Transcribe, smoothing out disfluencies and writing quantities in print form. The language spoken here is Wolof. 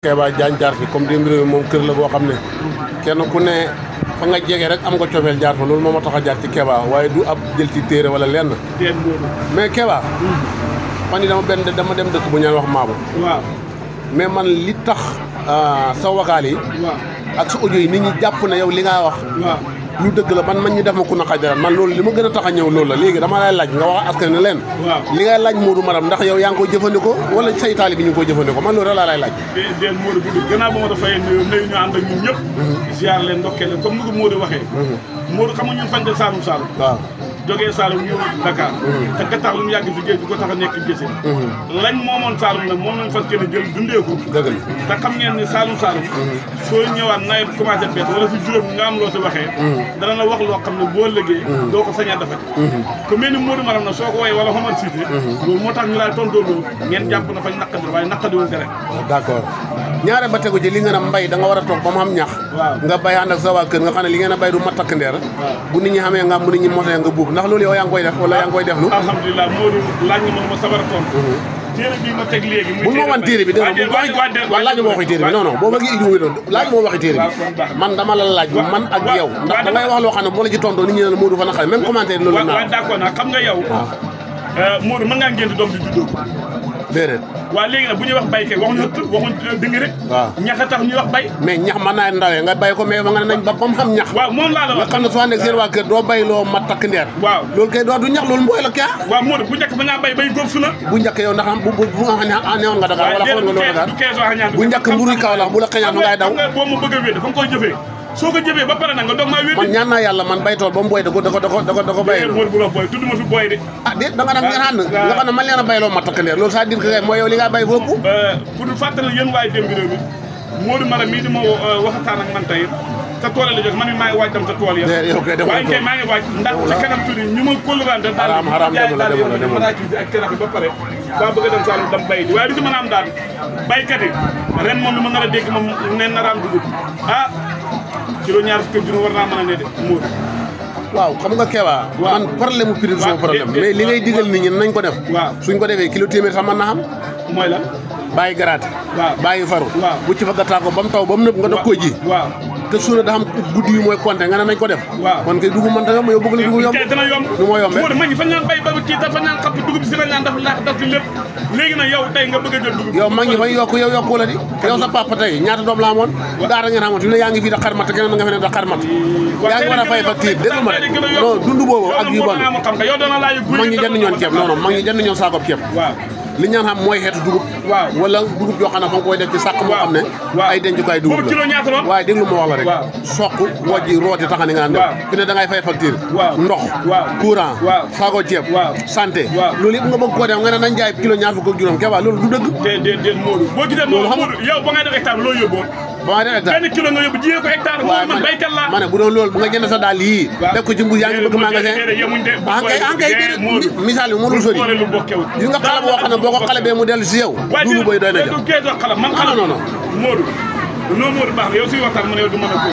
Kéba Diagne jaar fi comme démb réew moom kër la boo xam ne kenn ku ne fa nga jege rek am nga cofeel jaar fa loolu moo ma tax a jaar ci Kéba waaye du ab jël ci téere wala lenn. mais Kéba. fan yii dama dem dëkk bu ñaan wax Maabo. waaw mais man li tax sa wakaal yi. ak sa audio yi nit ñi jàpp na yow li nga wax. lu dëgg la man ñu def ma ku naqari dara man loolu li ma gën a tax a ñëw loolu la léegi dama lay laaj nga wax askan ne leen. li ngay laaj Modou Maram ndax yow yaa ngi koy jëfandikoo wala say taalibe bi ñu ngi koy jëfandikoo man loolu laa lay laaj. déedéet Modou bi gannaaw ba ma dafay nuyu ñu ànd ak ñun ñëpp. ziar leen ndokkee leen comme ni ko Modou waxee. Modou xam nga ñun fañ de Saalum Saalum. waaw jógee Saalum ñëw Dakar. te ka tax lu mu yàgg fi géej bi ko tax a nekk gise lañ moomoon Saalum nag moom lañ fas kenn jël dundee ko. dëgg la te xam ngeen ni Saalum Saalum. soo ñëwaat nawet commencé bett wala fi juróom nga am loo si waxee. dana la wax loo xam ne boo lëggee doo ko sañaa dafati ku mel ni Modou Maram na soo ko woyee wala xamal siite loolu moo tax ñu laay tontoo loolu ngeen jàpp na fañ naqadi waaye naqadiwul dara. d'accord ñaare ba tegu ci li ngeen a mbay da nga war a toog ba mu xam ñax nga bay ànd ak sa waa kër nga xam ne li ngeen a bay du mat takk ndeer bu nit ñi xamee nga am bu nit ñi motee nga buub ndax loolu yow yaa ngi koy def wala yaa ngi koy def lu alhamdulilah Modou laaj nga mën ma sabar a tontu téere bi ma teg léegi bu ma wan téere bi dégg nga laaj ma waxi téere bi non non boo bëggee indi doon laaj moo waxi téere bi man dama la laaj man ak yow ndax da ngay wax loo xam ne boo la ci tontoo nit ñi ne la Modou fa naqari même commentaire loolu naa d'accord nag xam nga yow Modou mën ngaa ngénte doom di juddoo déedéet waaw léegi nag bu ñuy wax baykat waxuñu dëgg rek waaw ñax a tax ñuy wax bay mais ñax mën naa ndawee nga bay ko mais fa nga ne nañ ba comme xam ñax waaw moom laa la wax nga xam ne soo ànd ak seen waa kër doo bay loo mat takk ndeer waaw loolu kay doo du ñax loolu mbooy la kaa waaw Modou bu njëkk fa ngaa bay góob su na bu njëkk yow ndax bu nga newoon nga Dakar wala xawoon nga loolu Dakar bu njëkk mburu Kaolack bu la xëñaan ngay daw boo ma bëgg a wéet dafa nga koy jëfee soo ko jëfee ba pare nag nga doog maa wéet man ñaan naa yàlla man bay tool ba mu boy da ko bay Modou bu la boy tudd ma fi boy de déet da nga nag ngeen ànd nga xam ne man leen a bayloo ma takk ndeer loolu ça dire que mooy yow li nga bay foofu pour fàttali yéen waaye démb réew mi Modou Maram mii di ma waxtaan ak man tey te tool la jóg man mi maa ngi waaj dem sa tool ya waaye kay maa ngi waaj ndax ci kanam tuuti ñu ma kóllurante daal maraakis ak terrain bi ba pare ba bëgg a dem Saalum dam bay di waaye du ci mën a am daal baykat yi ren moom li ma nar a dégg moom neen naraam dugub kilo ñaar fukki junni war naa mën a ne de Modou waaw xam nga Kéba man problème mu prix du sama problème mais li ngay digal nit ñi nañ ko def suñ ko defee kilo téeméer sax mën na xam mooy la bàyyi garaate bàyyi faru bu ci fa gattaako ba mu taw ba mu nëb nga dog koy ji te suuna da xam guddi yi mooy compté nga ne nañ ko def kon kay dugub man ta yomb yow bëgg na dugub yomb dana yomb nu moo yombee Modou ma ngi fa ñaan bay ba kii dafa ñaan xapp dugub si la ñaan daf laax daf ci lépp léegi nag yow tey nga bëgg a jël dugub yow maa ngi fay yokku yow yokku la di yow sa papa tey ñaata doom la amoon daara ngeen xamoon fi ne yaa ngi fii da xarmat keneen ma nga fe ne da xarmat yaa ngi war a fay facture déglu ma rek non dund boobu ak yu bon mag ñi jënd ñoon ceeb non non mag ñi jënd ñoon saakoob ceeb li ñaan xam mooy xeetu dugub wala dugub yoo xam ne fa nga koy def ci sàq moo xam ne ay dencukaay dugub la waaye déglu ma wax la rek soq wojji rooti taxani nga naan def fi ne da ngay fay facture ndox courant saako ceeb santé loolu yëpp nga bëgg koo def nga ne nañ jaay kilo ñaar fukk ak juróom Kéba loolu du dëgg déedéet Modou boo gisee Modou yow ba ngay def hectare loo yóbboo ba nga def hectare benn kilo nga yóbbu jiyee ko hectare man baykat laa ma ne bu doon loolu bu nga jënd sa daal yii def ko ci mbuus yaa ngi bëgg magasin ankay misaal bi moo dul sori gis nga xale boo xam ne boo ko xale bee mu dellu si yow duubu bay doy na jël man xale non Modou baax na yow suy waxtaan mu ne yow du mën a